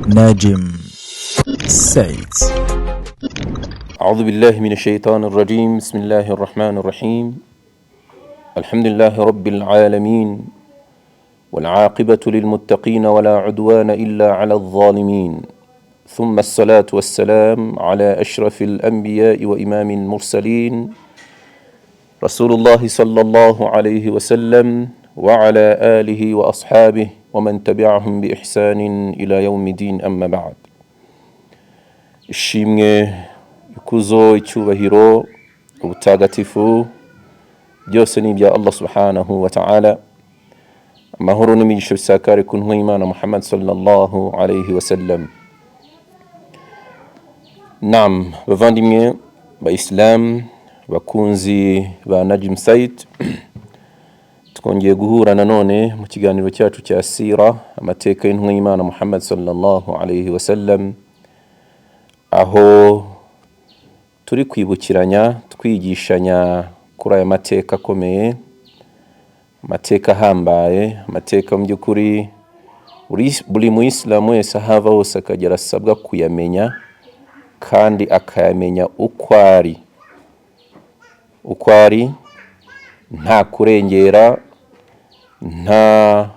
Najim Said. أعوذ بالله من الشيطان الرجيم. بسم الله الرحمن الرحيم. الحمد لله رب العالمين، والعاقبة للمتقين، ولا عدوان إلا على الظالمين، ثم الصلاة والسلام على أشرف الأنبياء وإمام المرسلين رسول الله صلى الله عليه وسلم، وعلى آله وأصحابه ومن تبعهم بإحسان إلى يوم الدين. أما بعد، ishimwe, ikuzo, icyubahiro, ubutagatifu byose ni ibya Allah subhanahu wa ta'ala. Amahoro n'imigisha bisakare ku ntumwa y'Imana Muhammad sallallahu alayhi wa sallam. Nam, bavandimwe bayisilamu, bakunzi ba Najim Said, twongeye guhura nanone mu kiganiro cyacu cya sira, amateka y'intumwa y'Imana Muhammad sallallahu alayhi wa sallam, aho turi kwibukiranya, twigishanya kuri aya mateka akomeye, amateka ahambaye, amateka mu by'ukuri buri muyisilamu wese aho ava hose akagera asabwa kuyamenya, kandi akayamenya uko ari, uko ari, nta kurengera, nta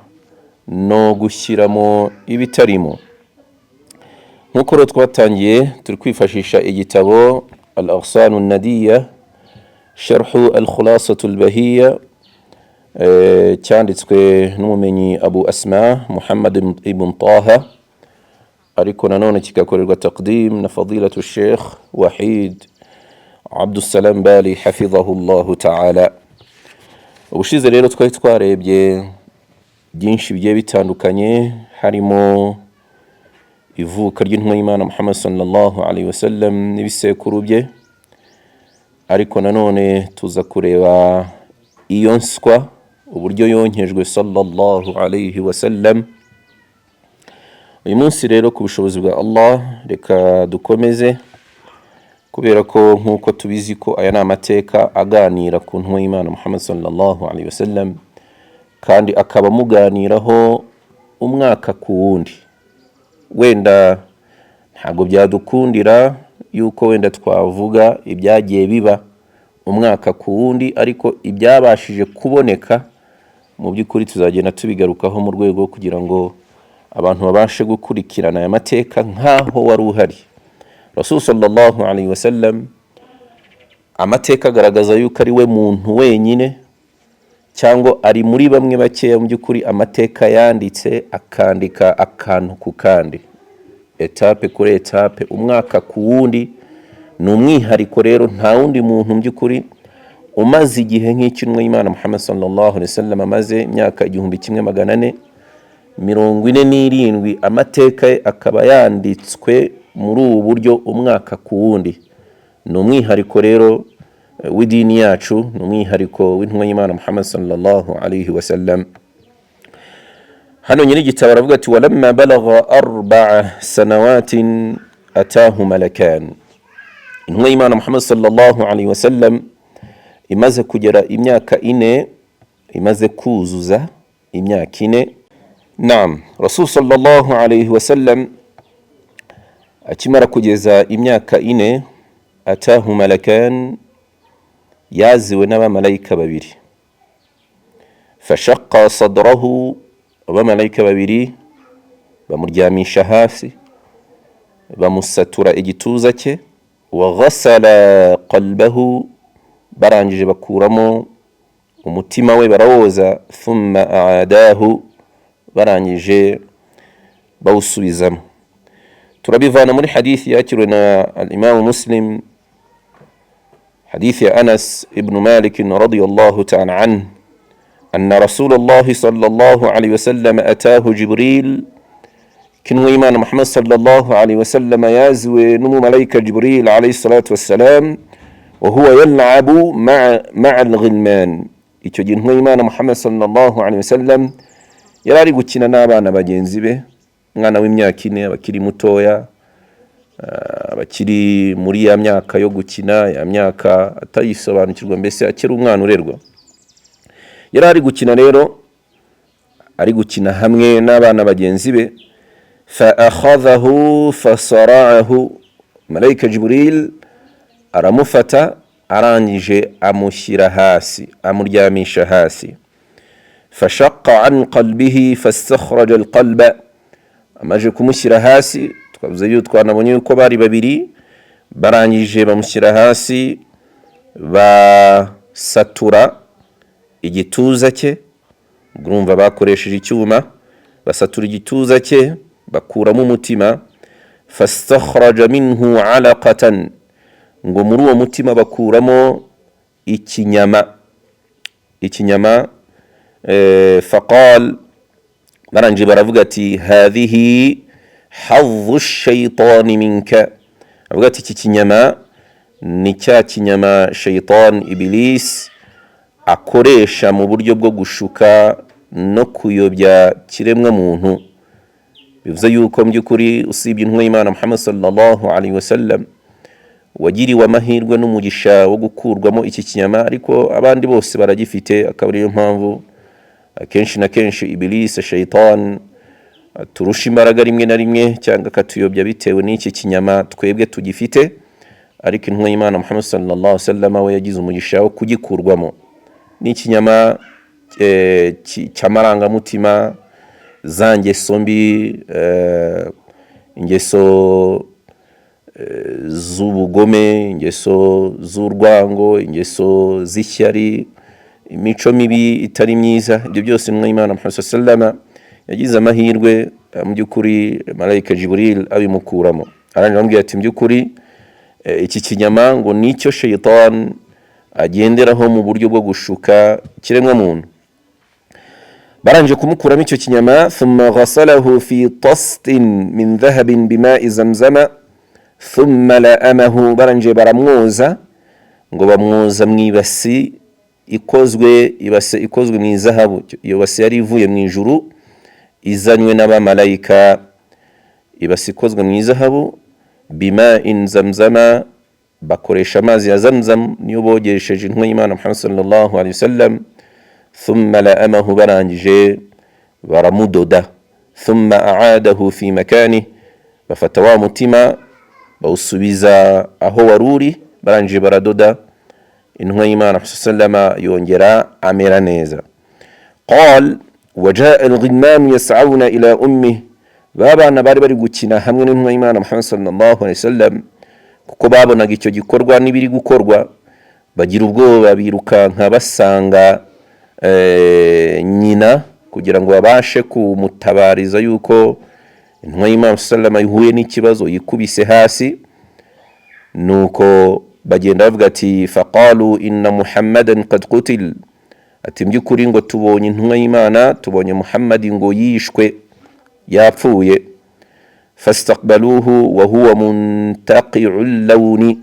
no gushyiramo ibitarimo. Nk'uko rero twatangiye, turi kwifashisha igitabo Al Aghsanu Nadiya Sharhu Al Khulasatu Al Bahiya, cyanditswe n'umumenyi Abu Asma Muhammad ibn Taha, ariko nanone kigakorerwa taqdim na Fadilatu Sheikh Wahid Abdussalam Bali hafidhahu Llahu ta'ala. Ubushize rero twari twarebye byinshi bigiye bitandukanye, harimo ivuka ry'intumwa y'Imana Muhammad sallallahu alaihi wasallam n'ibisekuru bye, ariko nanone tuza kureba iyo nswa uburyo yonkejwe sallallahu alaihi wasallam. Uyu munsi rero, ku bushobozi bwa Allah, reka dukomeze, kubera ko nk'uko tubizi ko aya ni amateka aganira ku ntumwa y'Imana Muhammad sallallahu alaihi wasallam, kandi akaba amuganiraho umwaka ku wundi. Wenda ntabwo byadukundira yuko wenda twavuga ibyagiye biba umwaka ku wundi, ariko ibyabashije kuboneka mu by'ukuri tuzagenda tubigarukaho mu rwego kugira ngo abantu babashe gukurikirana aya mateka nk'aho wari uhari. Rasul sallallahu alaihi wasallam, amateka agaragaza yuko ari we muntu wenyine, cyangwa ari muri bamwe bakeya mu by'ukuri amateka yanditse, akandika akantu ku kandi, étape kuri étape, umwaka ku wundi. Ni umwihariko rero, nta wundi muntu mu by'ukuri umaze igihe nk'icy'intumwa y'Imana Muhammad sallallahu alaihi wasallam amaze, imyaka 1447, amateka ye akaba yanditswe muri ubu buryo, umwaka ku wundi. Ni umwihariko rero w'idini yacu, ni umwihariko w'intumwa y'Imana Muhammad sallallahu alaihi wasallam. Hano nyiri igitabo aravuga ati: walamma balagha 4 sanawatin atahu malakan. Intumwa y'Imana Muhammad sallallahu alaihi wasallam imaze kugera imyaka 4, imaze kuzuza imyaka 4, naam, Rasul sallallahu alaihi wasallam akimara kugeza imyaka 4, atahu malakan, yaziwe n'abamalayika babiri. Fashaqqa sadrahu, abamalayika babiri bamuryamisha hasi, bamusatura igituza cye. Wa ghasala qalbahu, barangije bakuramo umutima we barawoza. Thumma aadahu, barangije bawusubizamo. Turabivana muri hadithi yakiriwe na Alimamu Muslim, hadithi ya Anas ibnu Malik radiyallahu ta'ala anhu، أن رسول الله صلى الله عليه وسلم أتاه جبريل، kinwe Imana Muhammad sallallahu alaihi wasallam yaziwe n'umumalayika Jibril alayhi salatu wassalam، wa huwa yal'abu ma'a al-ghilman. Icyo gihe intumwa y'Imana Muhammad sallallahu alaihi wasallam yari ari gukina n'abana bagenzi be. Umwana w'imyaka 4 abakiri mutoya, abakiri muri ya myaka yo gukina, ya myaka atayisobanukirwa, mbese akiri umwana urerwa. Yari ari gukina rero, ari gukina hamwe n'abana bagenzi be. Fa akhadhahu fasara'ahu, malayika Jibril aramufata, arangije amushyira hasi, amuryamisha hasi. Fashaqqa an qalbihi fastakhraja alqalba. Amaze kumushyira hasi, twavuze yuko twanabonye yuko bari babiri, barangije bamushyira hasi, basatura igituza cye. Urumva bakoresheje icyuma, basatura igituza cye, bakuramo umutima. Fastakhraja minhu alaqatan, ngo muri uwo mutima bakuramo ikinyama, ikinyama. Faqal, barangije baravuga ati: "Hadhihi hadhu shaitani minka." Avuga ati: "Iki kinyama ni cya kinyama shaitan Iblis akoresha mu buryo bwo gushuka no kuyobya kiremwa muntu." Bivuze yuko mu by'ukuri usibye intumwa y'Imana Muhammad sallallahu alaihi wasallam wagiriwe amahirwe n'umugisha wo gukurwamo iki kinyama, ariko abandi bose baragifite. Akaba ariyo mpamvu akenshi na kenshi Ibilisi shaitan turusha imbaraga rimwe na rimwe, cyangwa akatuyobya bitewe n'iki kinyama twebwe tugifite. Ariko intumwa y'Imana Muhammad sallallahu alaihi wasallam we yagize umugisha wo kugikurwamo. Ni ikinyama cy'amarangamutima, za ngeso mbi, ingeso z'ubugome, ingeso z'urwango, ingeso z'ishyari, imico mibi itari myiza. Ibyo byose intumwa y'Imana Muhammad sallallahu yagize amahirwe mu by'ukuri malayika Jibril abimukuramo. Arangije amubwira ati: "Mu by'ukuri iki kinyama ngo nicyo shaitan agenderaho mu buryo bwo gushuka kiremwamuntu." Barangije kumukuramo icyo kinyama, thumma ghasalahu fi tastin min dhahabin bima'i zamzama thumma la'amahu. Barangije baramwoza, ngo bamwoza mu ibasi ikozwe, ibase ikozwe mu izahabu. Iyo base yari ivuye mu ijuru izanywe n'abamalayika, ibase ikozwe mu izahabu. Bima'in zamzama, bakoresha amazi ya Zamzam, niyo bogesheje intumwa y'Imana Muhammad sallallahu alaihi wasallam. Thumma la'amahu, barangije baramudoda. Thumma a'adahu fi makani, bafata wa mutima bawusubiza aho wari uri, barangije baradoda. Intumwa y'Imana sallama yongera amera neza. Qal وجاء الغلمان يسعون إلى أمه. Ba bana bari bari gukina hamwe n'intumwa y'Imana Muhammad sallallahu alaihi wasallam, kuko babonaga icyo gikorwa n'ibiri gukorwa, bagira ubwoba, birukanka basanga nyina kugira ngo babashe kumutabariza yuko intumwa y'Imana sallama ihuye n'ikibazo, yikubise hasi. Nuko bagenda bavuga ati: "Faqalu inna Muhammadan qad qutil." Ati: "By'ukuri ngo tubonye intumwa y'Imana, tubonye Muhammadi ngo yishwe, yapfuye." Fastaqbaluhu wa huwa muntaqi'u lawni.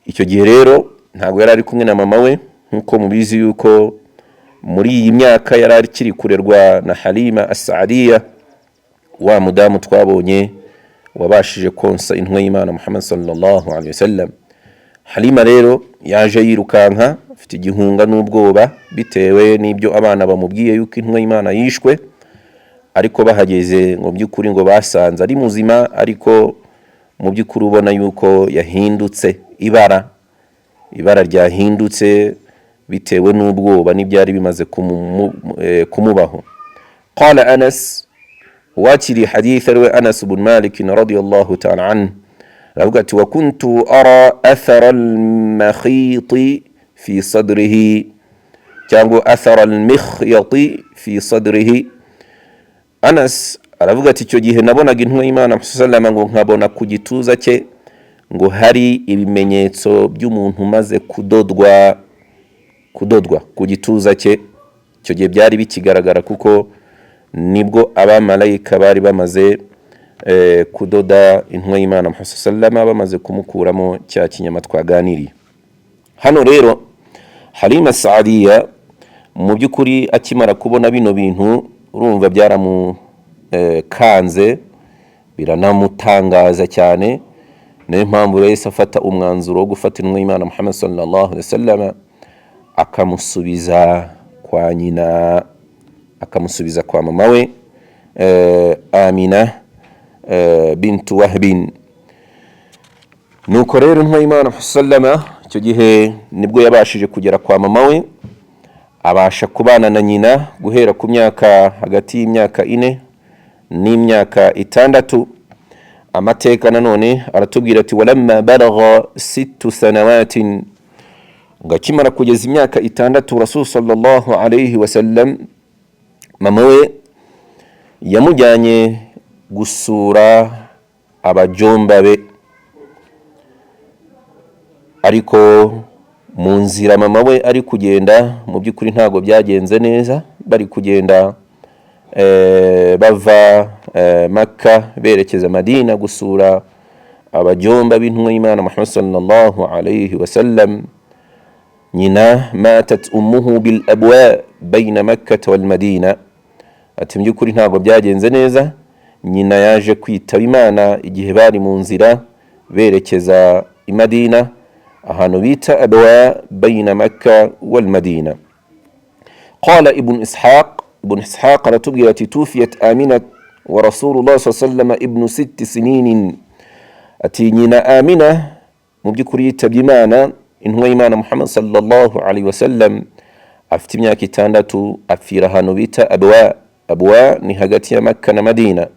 Icyo gihe rero ntabwo yari ari kumwe na mama we, nk'uko mubizi yuko muri iyi myaka yari akiri kurerwa na Halima Asadiya, wa mudamu twabonye wabashije konsa intumwa y'Imana Muhammad sallallahu alaihi wasallam. Halima rero yaje yirukanka afite igihunga n'ubwoba bitewe n'ibyo abana bamubwiye yuko intumwa y'Imana yishwe. Ariko bahageze, ngo by'ukuri ngo basanze ari muzima, ariko mu by'ukuri ubona yuko yahindutse ibara, ibara ryahindutse bitewe n'ubwoba n'ibyari bimaze kumubaho. Qala Anas, uwakiriye hadith ariwe Anas bun Malik radiyallahu ta'ala anhu, aravuga ati: "Wa kuntu ara athara al-makhiti fi sadrihi", cyangwa athara al-mikhyati fi sadrihi. Anas aravuga ati: "Icyo gihe nabonaga intumwa y'Imana sallama, ngo nkabona ku gituza cye ngo hari ibimenyetso by'umuntu umaze kudodwa, kudodwa ku gituza cye." Icyo gihe byari bikigaragara kuko nibwo abamalayika bari bamaze kudoda intumwa y'Imana Muhammad sallama, bamaze kumukuramo cya kinyama twaganiriye. Hano rero Halima Saadiya mu by'ukuri akimara kubona bino bintu, urumva byaramukanze, biranamutangaza cyane. Niyo mpamvu yahise afata umwanzuro wo gufata intumwa y'Imana Muhammad sallallahu alaihi wasallam akamusubiza kwa nyina, akamusubiza kwa mama we Amina. Bintu Wahbin. Nuko rero intumwa y'Imana sallama icyo gihe nibwo yabashije kugera kwa mama we, abasha kubana na nyina guhera ku myaka hagati y'imyaka 4 n'imyaka 6. Amateka nanone aratubwira ati walamma balagha 6 sanawatin, ngo akimara kugeza imyaka 6 Rasul sallallahu alayhi wasallam mama we yamujyanye gusura abajomba be. Ariko mu nzira mama we ari kugenda, mu by'ukuri ntabwo byagenze neza. Bari kugenda bava Makka berekeza Madina gusura abajomba b'intumwa y'Imana Muhammad sallallahu alayhi wasallam, nyina matat ummuhu bil abwa bayna Makkah wal Madina. Ati mu by'ukuri ntabwo byagenze neza, nyina yaje kwitaba Imana igihe bari mu nzira berekeza i Madina, ahantu bita Abwa bayna Makka wal Madina. Qala Ibn Ishaq, Ibn Ishaq aratubwira ati tufiyat Amina wa Rasulullah sallallahu alayhi wasallam ibnu 6 sininin. Ati nyina Amina mu by'ukuri yitabye Imana intumwa y'Imana Muhammad sallallahu alayhi wasallam afite imyaka 6, apfira ahantu bita Abwa. Abwa ni hagati ya Makka na Madina.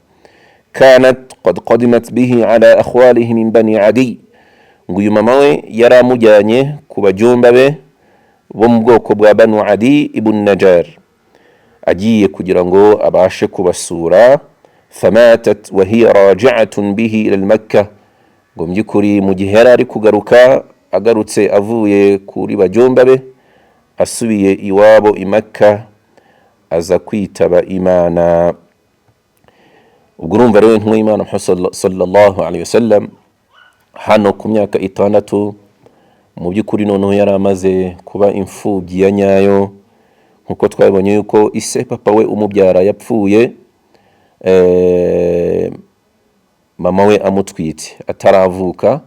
Kanat qad qadimat bihi ala akhwalihi min Bani Adi. Ngo uyu mama we yari amujyanye ku bajomba be bo mu bwoko bwa Banu Adi ibn Najar, agiye kugira ngo abashe kubasura. Famatat wa hiya raji'atun bihi ila Makka. Ngo mu by'ukuri mu gihe yari ari kugaruka, agarutse avuye kuri bajomba be asubiye iwabo i Makka, aza kwitaba Imana. Ubwo urumva rero intumwa y'Imana Muhammad sallallahu alayhi wasallam hano ku myaka 6 mu by'ukuri noneho yari amaze kuba imfubyi ya nyayo, nkuko twabonye yuko ise papa we umubyara yapfuye mama we amutwite ataravuka,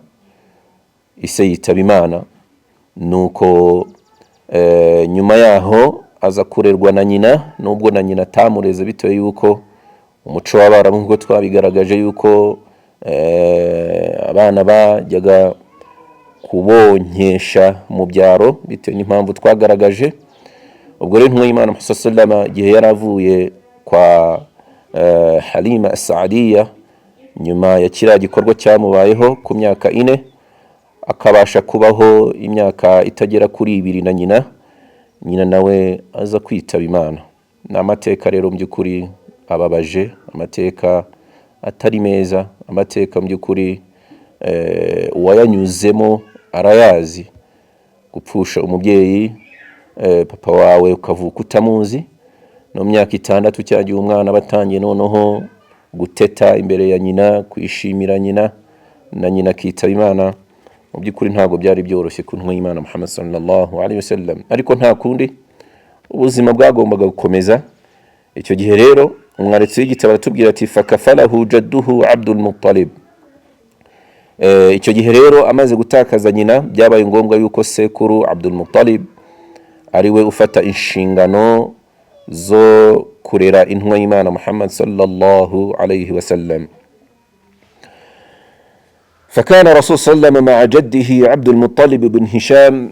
ise yitaba Imana. Nuko nyuma yaho aza kurerwa na nyina, nubwo na nyina atamureze bitewe yuko umuco w'Abarabu, nkuko twabigaragaje yuko abana bajyaga kubonkesha mu byaro bitewe n'impamvu twagaragaje. Ubwo rero intumwa y'Imana Muhammad sallallahu alayhi wasallam igihe yari avuye kwa Halima As-Saadiya nyuma ya kiriya gikorwa cyamubayeho ku myaka 4, akabasha kubaho imyaka itagera kuri 2 na nyina, nyina nawe aza kwitaba Imana. Ni amateka rero mu by'ukuri ababaje, amateka atari meza, amateka mu by'ukuri uwayanyuzemo arayazi. Gupfusha umubyeyi, papa wawe ukavuka utamuzi, no myaka 6 cyagiye umwana batangiye noneho guteta imbere ya nyina, kwishimira nyina, na nyina akitaba Imana. Mu by'ukuri ntabwo byari byoroshye ku ntumwa y'Imana Muhammad sallallahu alayhi wasallam, ariko nta kundi, ubuzima bwagombaga gukomeza. Icyo gihe rero umwanditsi w'igitabo aratubwira ati fakafalahu jadduhu Abdul Muttalib. Icyo gihe rero amaze gutakaza nyina, byabaye ngombwa yuko sekuru Abdul Muttalib ariwe ufata inshingano zo kurera intumwa y'Imana Muhammad sallallahu alayhi wasallam. فكان رسول صلى الله عليه وسلم مع جده عبد المطلب بن هشام.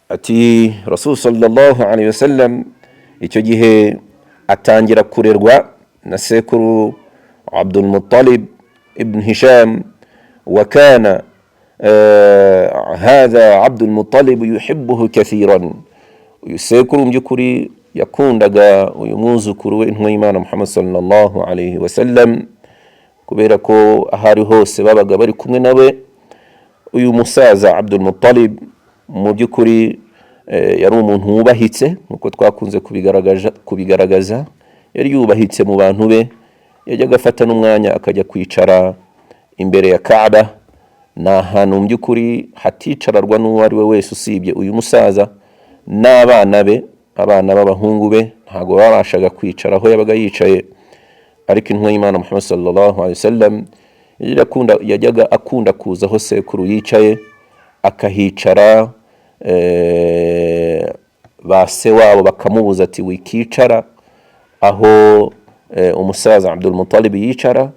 Ati Rasul sallallahu alayhi wasallam icyo gihe atangira kurerwa na sekuru Abdul Muttalib ibn Hisham. Wa kana hadha Abdul Muttalib yuhibbuhu kathiran. Uyu sekuru mu by'ukuri yakundaga uyu mwuzukuru we intumwa y'Imana Muhammad sallallahu alayhi wasallam, kubera ko ahari hose babaga bari kumwe nawe. Uyu musaza Abdul Muttalib mu by'ukuri yari umuntu wubahitse, nkuko twakunze kubigaragaza, yari yubahitse mu bantu be. Yajyaga afata n'umwanya akajya kwicara imbere ya Kaaba, ni ahantu mu by'ukuri haticararwa n'uwo ari we wese usibye uyu musaza n'abana be. Abana b'abahungu be ntabwo babashaga kwicara aho yabaga yicaye, ariko intumwa y'Imana Muhammad sallallahu alayhi wasallam yajyaga akunda kuza aho sekuru yicaye akahicara. Ba se wabo bakamubuza ati wikicara aho umusaza Abdul Muttalib yicara.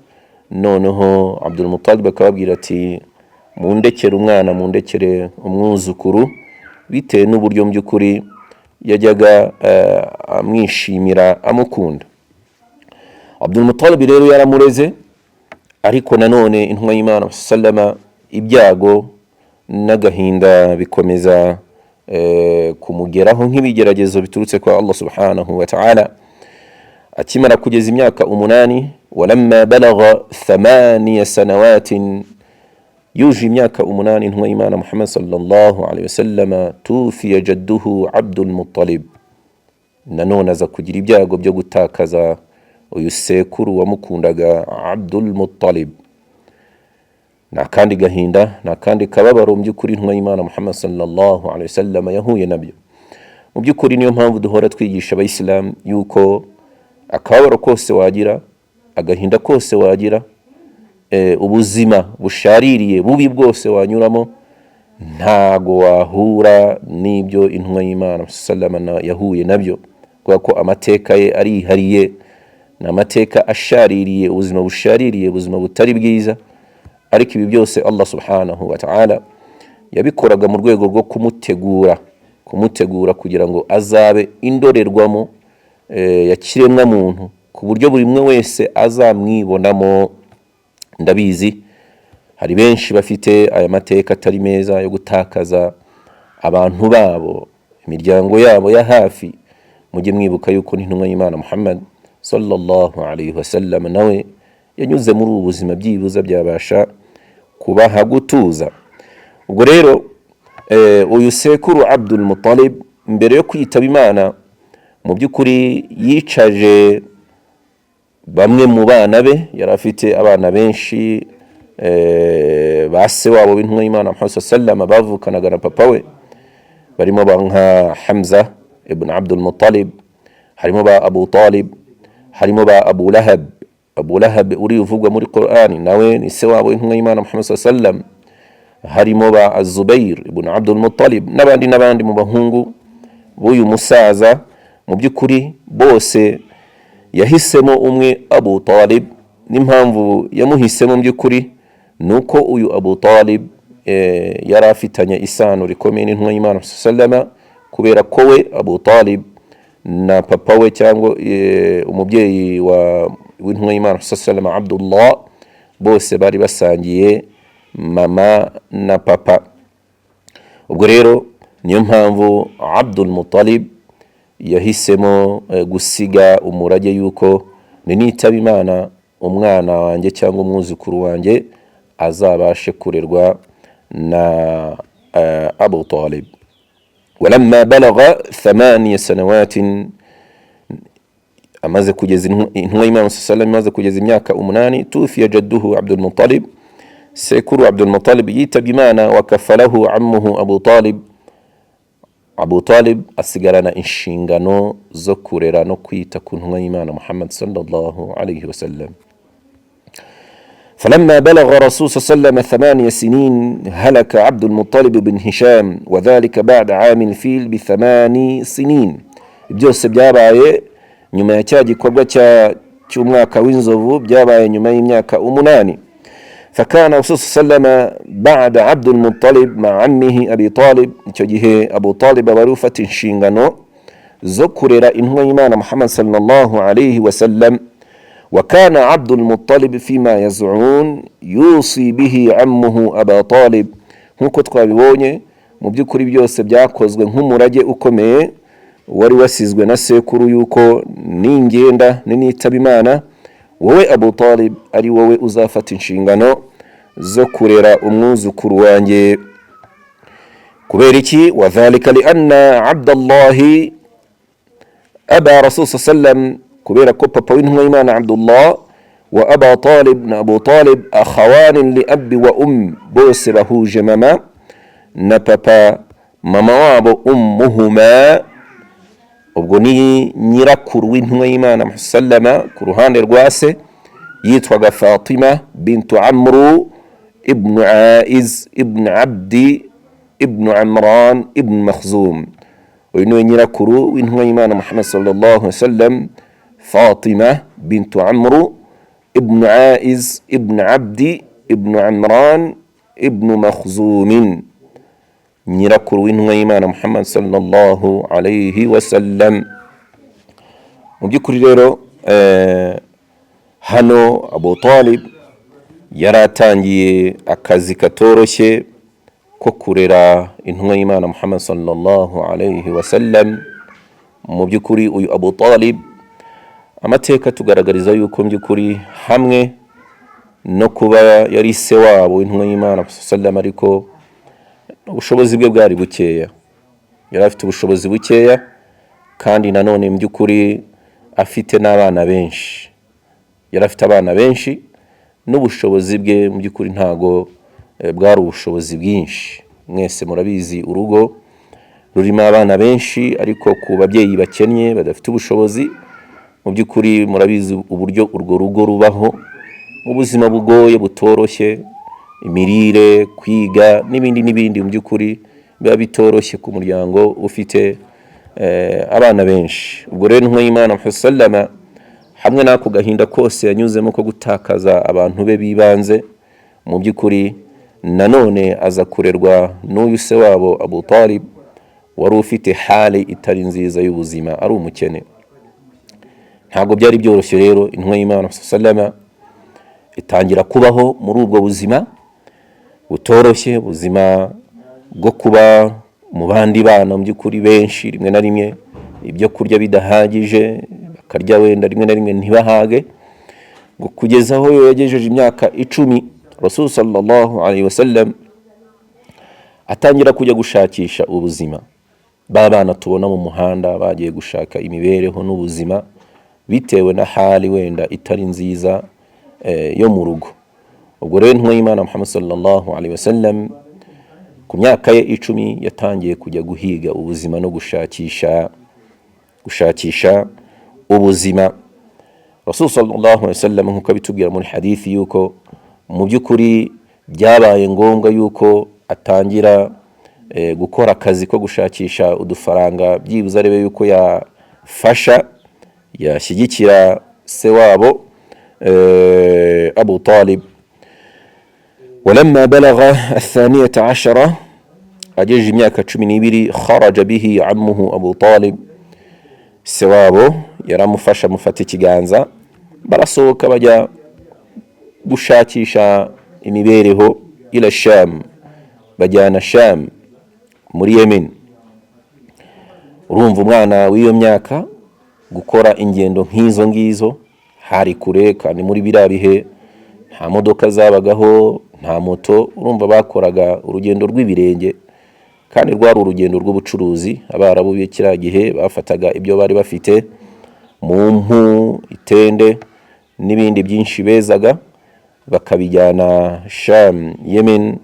Noneho Abdul Muttalib akababwira ati: "Mundekere umwana, mundekere umwuzukuru," bitewe n'uburyo mu by'ukuri yajyaga amwishimira, amukunda. Abdul Muttalib rero yaramureze, ariko nanone Intumwa y'Imana sallama ibyago n'agahinda bikomeza kumugeraho nk'ibigeragezo biturutse kwa Allah subhanahu wa ta'ala. Akimara kugeza imyaka 8, walamma balagha thamaniya sanawatin, yuje imyaka 8 Intumwa y'Imana Muhammad sallallahu alaihi wasallam, tufiya jadduhu Abdul Muttalib. Nanone aza kugira ibyago byo gutakaza uyu sekuru wamukundaga, Abdul Muttalib. Ni akandi gahinda, ni akandi kababaro mu by'ukuri Intumwa y'Imana Muhammad sallallahu alaihi wasallam yahuye nabyo. Mu by'ukuri niyo mpamvu duhora twigisha Abayisilamu yuko akababaro kose wagira, agahinda kose wagira, ubuzima bushaririye bubi bwose wanyuramo, ntago wahura n'ibyo Intumwa y'Imana sallama yahuye nabyo, kubera ko amateka ye arihariye, ni amateka ashaririye, ubuzima bushaririye, ubuzima butari bwiza. Ariko ibi byose Allah subhanahu wa ta'ala yabikoraga mu rwego rwo kumutegura kugira ngo azabe indorerwamo ya kiremwa muntu, ku buryo buri umwe wese azamwibonamo. Ndabizi hari benshi bafite aya mateka atari meza yo gutakaza abantu babo, imiryango yabo ya hafi. Mujye mwibuka yuko n'Intumwa y'Imana Muhammad sallallahu alaihi wasallam nawe yanyuze muri ubu buzima, byibuza byabasha kubaha gutuza. Ubwo rero uyu sekuru Abdul Muttalib, mbere yo kwitaba Imana, mu by'ukuri yicaje bamwe mu bana be. Yari afite abana benshi ba se wabo w'Intumwa y'Imana Muhammad sallam bavukanaga na papa we, barimo ba nka Hamza ibn Abdul Muttalib, harimo ba Abu Talib, harimo ba Abu Lahab. Abu Lahab uri uvugwa muri Qur'ani nawe ni se wabo w'Intumwa y'Imana Muhammad sallam. Harimo ba Azubair ibn Abdul Muttalib n'abandi n'abandi mu bahungu b'uyu musaza. Mu by'ukuri bose yahisemo umwe, Abu Talib. N'impamvu yamuhisemo mu by'ukuri ni uko uyu Abu Talib yari afitanye isano rikomeye n'Intumwa y'Imana sallama, kubera ko we Abu Talib na papa we, cyangwa umubyeyi wa w'Intumwa y'Imana sallama, Abdullah, bose bari basangiye mama na papa. Ubwo rero niyo mpamvu Abdul Muttalib yahisemo gusiga umurage yuko ninitaba Imana, umwana wanjye cyangwa umwuzukuru wanjye azabashe kurerwa na Abu Talib. Walamma balagha thamaniya sanawatin, amaze kugeza, Intumwa y'Imana sallam imaze kugeza imyaka 8, tufiya jadduhu Abdul Muttalib, sekuru Abdul Muttalib yitabye Imana. Wakafalahu ammuhu Abu Talib, Abu Talib asigarana inshingano zo kurera no kwita ku Ntumwa y'Imana Muhammad sallallahu alayhi wasallam. فلما بلغ رسول صلى الله عليه وسلم 8 سنين هلك عبد المطلب بن هشام، وذلك بعد عام الفيل ب8 سنين. Byose byabaye nyuma ya cya gikorwa cy'umwaka w'inzovu, byabaye nyuma y'imyaka 8. فكان رسول صلى الله عليه وسلم بعد عبد المطلب مع عمه أبي طالب. Icyo gihe Abu Talib aba ari ufata inshingano zo kurera Intumwa y'Imana Muhammad sallallahu alayhi wasallam. وكان عبد المطلب فيما يزعمون يوصي به عمه أبا طالب. Nk'uko twabibonye, mu by'ukuri byose byakozwe nk'umurage ukomeye wari wasizwe na sekuru, yuko ningenda ninitaba Imana, wowe Abu Talib ari wowe uzafata inshingano zo kurera umwuzukuru wanjye. Kubera iki? وذلك لأن عبد الله أبا رسول صلى الله عليه وسلم, kubera ko papa w'Intumwa y'Imana Abdullah wa Aba Talib na Abu Talib أخوان لأب وأم, bose bahuje mama na papa. Mama wabo أمهما, ubwo ni nyirakuru w'Intumwa y'Imana sallama ku ruhande rwa se, yitwaga Fatima bintu Amru ibnu Aiz ibnu Abdi ibnu Amran ibnu Makhzum. Uyu niwe nyirakuru w'Intumwa y'Imana Muhammad sallallahu alaihi wasallam, Fatima bintu Amru. Ibn Aiz Ibn Abdi Ibn Amran Ibn Makhzumin, nyirakuru w'intumwa y'Imana Muhammad sallallahu alayhi wasallam. Mu by'ukuri rero, hano Abu Talib yari atangiye akazi katoroshye ko kurera intumwa y'Imana Muhammad sallallahu alayhi wasallam. Mu by'ukuri uyu Abu Talib, amateka tugaragariza yuko mu by'ukuri hamwe no kuba yari se wabo w'intumwa y'Imana sallam, ariko ubushobozi bwe bwari bukeya. Yari afite ubushobozi bukeya, kandi nanone mu by'ukuri afite n'abana benshi. Yari afite abana benshi, n'ubushobozi bwe mu by'ukuri ntago bwari ubushobozi bwinshi. Mwese murabizi, urugo rurimo abana benshi ariko ku babyeyi bakennye, badafite ubushobozi, mu by'ukuri murabizi uburyo urwo rugo rubaho mu buzima bugoye, butoroshye. Imirire, kwiga n'ibindi n'ibindi, mu by'ukuri biba bitoroshye ku muryango ufite abana benshi. Ubwo rero intumwa y'Imana sallama, hamwe n'ako gahinda kose yanyuzemo ko gutakaza abantu be b'ibanze, mu by'ukuri nanone aza kurerwa n'uyu se wabo Abu Talib, wari ufite hali itari nziza y'ubuzima, ari umukene. Ntabwo byari byoroshye rero. Intumwa y'Imana sallama itangira kubaho muri ubwo buzima butoroshye, ubuzima bwo kuba mu bandi bana mu by'ukuri benshi, rimwe na rimwe ibyo kurya bidahagije, bakarya wenda rimwe na rimwe ntibahage, ngo kugeza aho yagejeje imyaka 10, Rasul sallallahu alayhi wasallam atangira kujya gushakisha ubuzima. Ba bana tubona mu muhanda bagiye gushaka imibereho n'ubuzima bitewe na hali wenda itari nziza yo mu rugo. Ubwo rero intumwa y'Imana Muhammad sallallahu alayhi wasallam ku myaka ye 10 yatangiye kujya guhiga ubuzima no gushakisha ubuzima. Rasul sallallahu alayhi wasallam, nk'uko abitubwira muri hadithi, yuko mu by'ukuri byabaye ngombwa yuko atangira gukora akazi ko gushakisha udufaranga, byibuze arebe yuko yafasha, yashyigikira se wabo Abu Talib. ولما بلغ 12، agejeje imyaka 12، خرج به عمه أبو طالب، se wabo yaramufasha, amufata ikiganza, barasohoka bajya gushakisha imibereho إلى الشام، bajyana Sham muri Yemen. Urumva umwana w'iyo myaka gukora ingendo nk'izo ngizo, hari kure, kandi muri biriya bihe nta modoka zabagaho, nta moto. Urumva bakoraga urugendo rw'ibirenge, kandi rwari urugendo rw'ubucuruzi. Abarabu b'i kiriya gihe bafataga ibyo bari bafite mu mpu, itende n'ibindi byinshi bezaga, bakabijyana Sham, Yemen,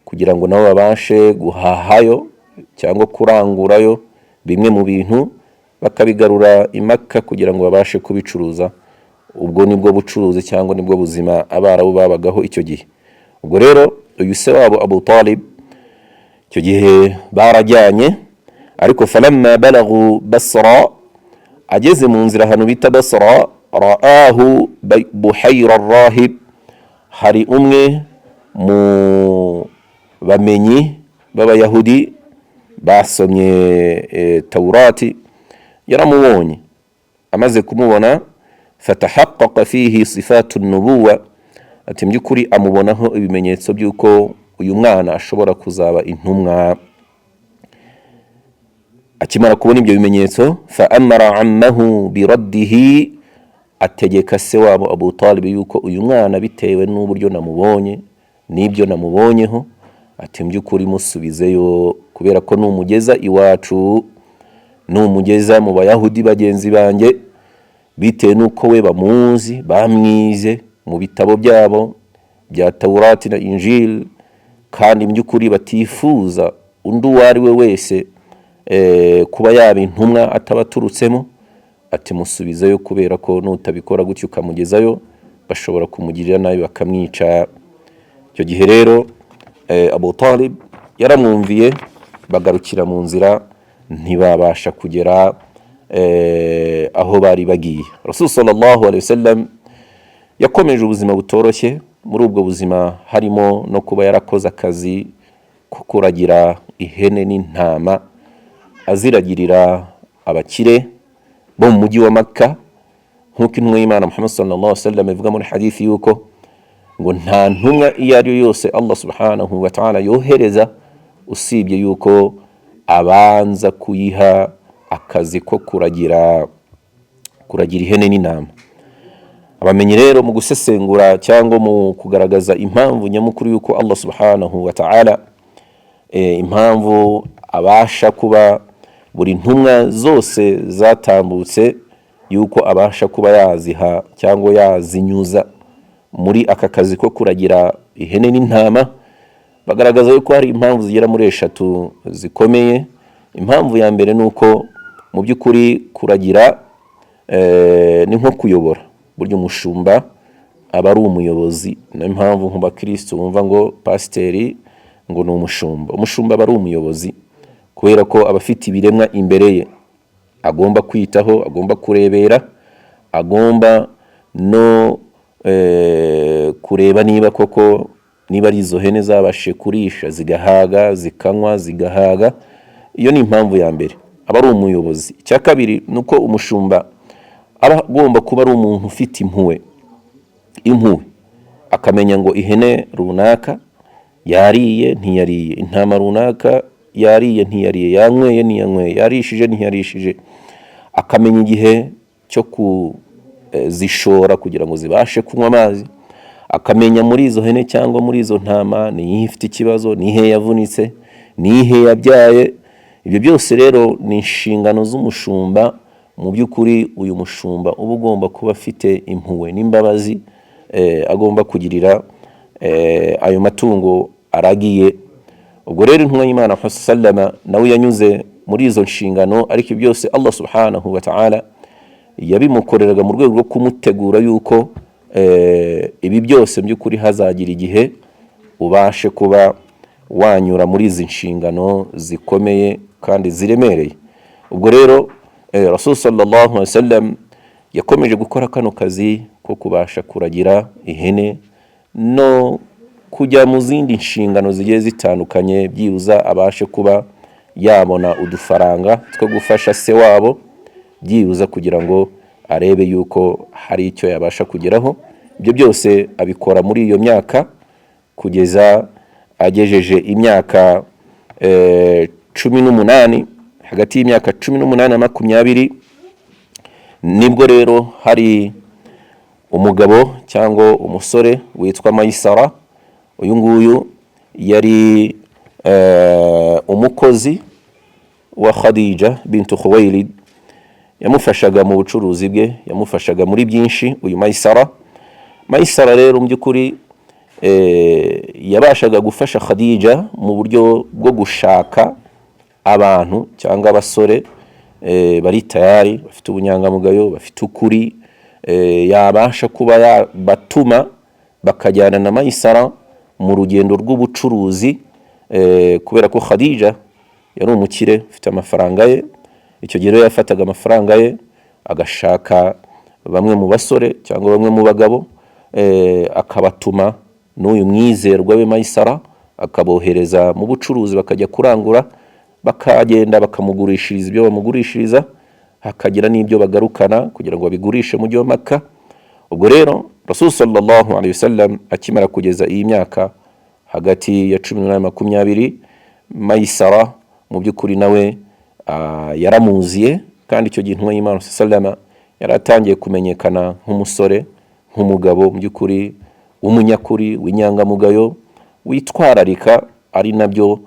kugira ngo nabo babashe guhahayo cyangwa kurangurayo bimwe mu bintu, bakabigarura i Maka kugira ngo babashe kubicuruza. Ubwo nibwo bucuruzi cyangwa nibwo buzima Abarabu babagaho icyo gihe. Ubwo rero uyu se wabo Abu Talib icyo gihe barajyanye, ariko فلما بلغوا بصرى، ageze mu nzira ahantu bita Basra، رآه بحيرى الراهب، hari umwe mu bamenyi b'Abayahudi basomye Taurati, yaramubonye. Amaze kumubona، فتحقق فيه صفات النبوة، ati mu by'ukuri amubonaho ibimenyetso by'uko uyu mwana ashobora kuzaba intumwa. Akimara kubona ibyo bimenyetso، فأمر عمه برده، ategeka se wabo Abu Talib yuko uyu mwana, bitewe n'uburyo namubonye n'ibyo namubonyeho, ati mu by'ukuri musubizeyo, kubera ko numugeza iwacu, numugeza mu Bayahudi bagenzi banjye, bitewe n'uko we bamuzi, bamwize mu bitabo byabo bya Taurati na Injil, kandi mu by'ukuri batifuza undi uwo ari we wese kuba yaba intumwa atabaturutsemo, ati musubizeyo, kubera ko nutabikora gutyo ukamugezayo bashobora kumugirira nabi bakamwica. Icyo gihe rero Abu Talib yaramwumviye, bagarukira mu nzira, ntibabasha kugera aho bari bagiye. Rasul sallallahu alaihi wasallam Yakomeje ubuzima butoroshye. Muri ubwo buzima harimo no kuba yarakoze akazi ko kuragira ihene n'intama, aziragirira abakire bo mu mujyi wa Maka, nk'uko intumwa y'Imana Muhammad sallallahu alaihi wasallam ivuga muri hadithi yuko ngo nta ntumwa iyo ari yo yose Allah subhanahu wa ta'ala yohereza usibye yuko abanza kuyiha akazi ko kuragira ihene n'intama. Abamenyi rero mu gusesengura cyangwa mu kugaragaza impamvu nyamukuru y'uko Allah subhanahu wa ta'ala impamvu abasha kuba buri ntumwa zose zatambutse yuko abasha kuba yaziha cyangwa yazinyuza muri aka kazi ko kuragira ihene n'intama, bagaragaza yuko hari impamvu zigera muri eshatu zikomeye. Impamvu ya mbere ni uko mu by'ukuri kuragira ni nko kuyobora. Burya umushumba aba ari umuyobozi. Niyo mpamvu mu bakirisitu bumva ngo pasiteri ngo ni umushumba. Umushumba aba ari umuyobozi kubera ko aba afite ibiremwa imbere ye agomba kwitaho, agomba kurebera, agomba no kureba niba koko niba ari izo hene zabashije kurisha zigahaga, zikanywa zigahaga. Iyo ni impamvu ya mbere, aba ari umuyobozi. Icya kabiri ni uko umushumba aba agomba kuba ari umuntu ufite impuhwe, impuhwe, akamenya ngo ihene runaka yariye, ntiyariye, intama runaka yariye, ntiyariye, yanyweye, ntiyanyweye, yarishije, ntiyarishije, akamenya igihe cyo kuzishora kugira ngo zibashe kunywa amazi, akamenya muri izo hene cyangwa muri izo ntama ni iyihe ifite ikibazo, ni ihe yavunitse, ni ihe yabyaye. Ibyo byose rero ni inshingano z'umushumba. Mu by'ukuri uyu mushumba uba ugomba kuba afite impuhwe n'imbabazi agomba kugirira ayo matungo aragiye. Ubwo rero intumwa y'Imana sallama nawe yanyuze muri izo nshingano, ariko ibyo byose Allah subhanahu wa ta'ala yabimukoreraga mu rwego rwo kumutegura yuko ibi byose mu by'ukuri hazagira igihe ubashe kuba wanyura muri izi nshingano zikomeye kandi ziremereye. Ubwo rero Rasul sallallahu alaihi wasallam yakomeje gukora kano kazi ko kubasha kuragira ihene no kujya mu zindi nshingano zigiye zitandukanye, byibuza abashe kuba yabona udufaranga two gufasha se wabo, byibuza kugira ngo arebe yuko hari icyo yabasha kugeraho. Ibyo byose abikora muri iyo myaka kugeza agejeje imyaka 18. Hagati y'imyaka 18 na 20 nibwo rero hari umugabo cyangwa umusore witwa Mayisara. Uyu nguyu yari umukozi wa Khadija bintu Khuwailid, yamufashaga mu bucuruzi bwe, yamufashaga muri byinshi uyu Mayisara. Mayisara rero mu by'ukuri yabashaga gufasha Khadija mu buryo bwo gushaka abantu cyangwa abasore bari tayari, bafite ubunyangamugayo, bafite ukuri, yabasha kuba yabatuma bakajyana na Mayisara mu rugendo rw'ubucuruzi, kubera ko Khadija yari umukire ufite amafaranga ye. Icyo gihe rero yafataga amafaranga ye agashaka bamwe mu basore cyangwa bamwe mu bagabo, akabatuma n'uyu mwizerwa we Mayisara, akabohereza mu bucuruzi bakajya kurangura, bakagenda bakamugurishiriza ibyo bamugurishiriza, hakagira n'ibyo bagarukana kugira ngo babigurishe mu mujyi wa Maka. Ubwo rero Rasul sallallahu alaihi wasallam akimara kugeza iyi myaka hagati ya 18 na 20, Mayisara mu by'ukuri nawe yaramuziye. Kandi icyo gihe intumwa y'Imana sallama yari atangiye kumenyekana nk'umusore, nk'umugabo mu by'ukuri w'umunyakuri, w'inyangamugayo, witwararika, ari nabyo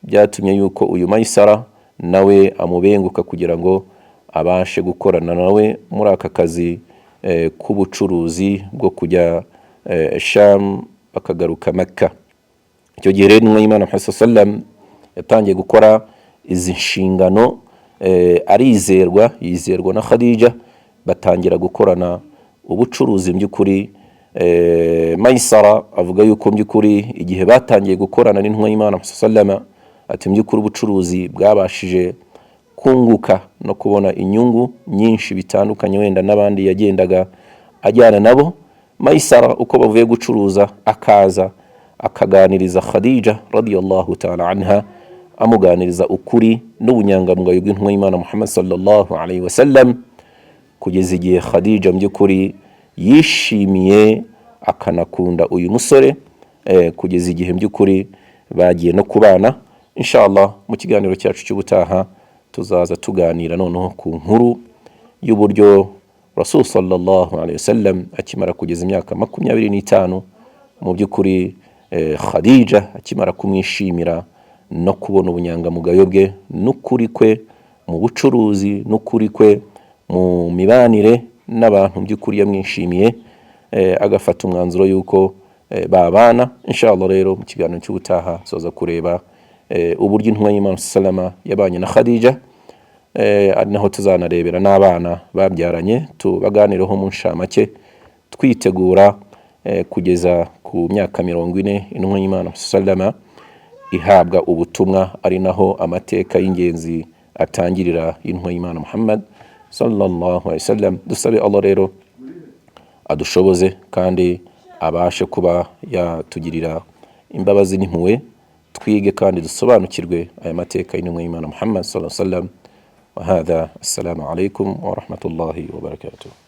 byatumye yuko uyu Mayisara nawe amubenguka kugira ngo abashe gukorana nawe muri aka kazi k'ubucuruzi bwo kujya Sham bakagaruka Mekka. Icyo gihe rero intumwa y'Imana Muhammad sallam yatangiye gukora izi nshingano, arizerwa, yizerwa na Khadija, batangira gukorana ubucuruzi. Mu by'ukuri Maisara avuga yuko mu by'ukuri igihe batangiye gukorana n'intumwa y'Imana Muhammad sallama, ati mu by'ukuri ubucuruzi bwabashije kunguka no kubona inyungu nyinshi bitandukanye wenda n'abandi yagendaga ajyana nabo. Maisara uko bavuye gucuruza akaza akaganiriza Khadija radiyallahu ta'ala anha, amuganiriza ukuri n'ubunyangamugayo bw'intumwa y'Imana Muhammad sallallahu alaihi wasallam, kugeza igihe Khadija mu by'ukuri yishimiye akanakunda uyu musore, kugeza igihe mu by'ukuri bagiye no kubana. Inshallah mu kiganiro cyacu cy'ubutaha tuzaza tuganira noneho ku nkuru y'uburyo Rasul sallallahu alaihi wasallam akimara kugeza imyaka 25, mu by'ukuri Khadija akimara kumwishimira no kubona ubunyangamugayo bwe n'ukuri kwe mu bucuruzi n'ukuri kwe mu mibanire n'abantu, by'ukuri yamwishimiye, agafata umwanzuro y'uko babana. Inshallah rero mu kiganiro cy'ubutaha tuzaza kureba uburyo intumwa y'Imana sallama yabanye na Khadija, ari naho tuzanarebera n'abana babyaranye, tubaganireho mu nshamake, twitegura kugeza ku myaka 40 intumwa y'Imana sallama ihabwa ubutumwa, ari naho amateka y'ingenzi atangirira y'intumwa y'Imana Muhammad sallallahu alaihi wasallam. Dusabe Allah rero adushoboze kandi abashe kuba yatugirira imbabazi n'impuhwe, twige kandi dusobanukirwe aya mateka y'intumwa y'Imana Muhammad sallallahu alaihi wasallam. Wa hadha, assalamu alaikum wa rahmatullahi wa barakatuh.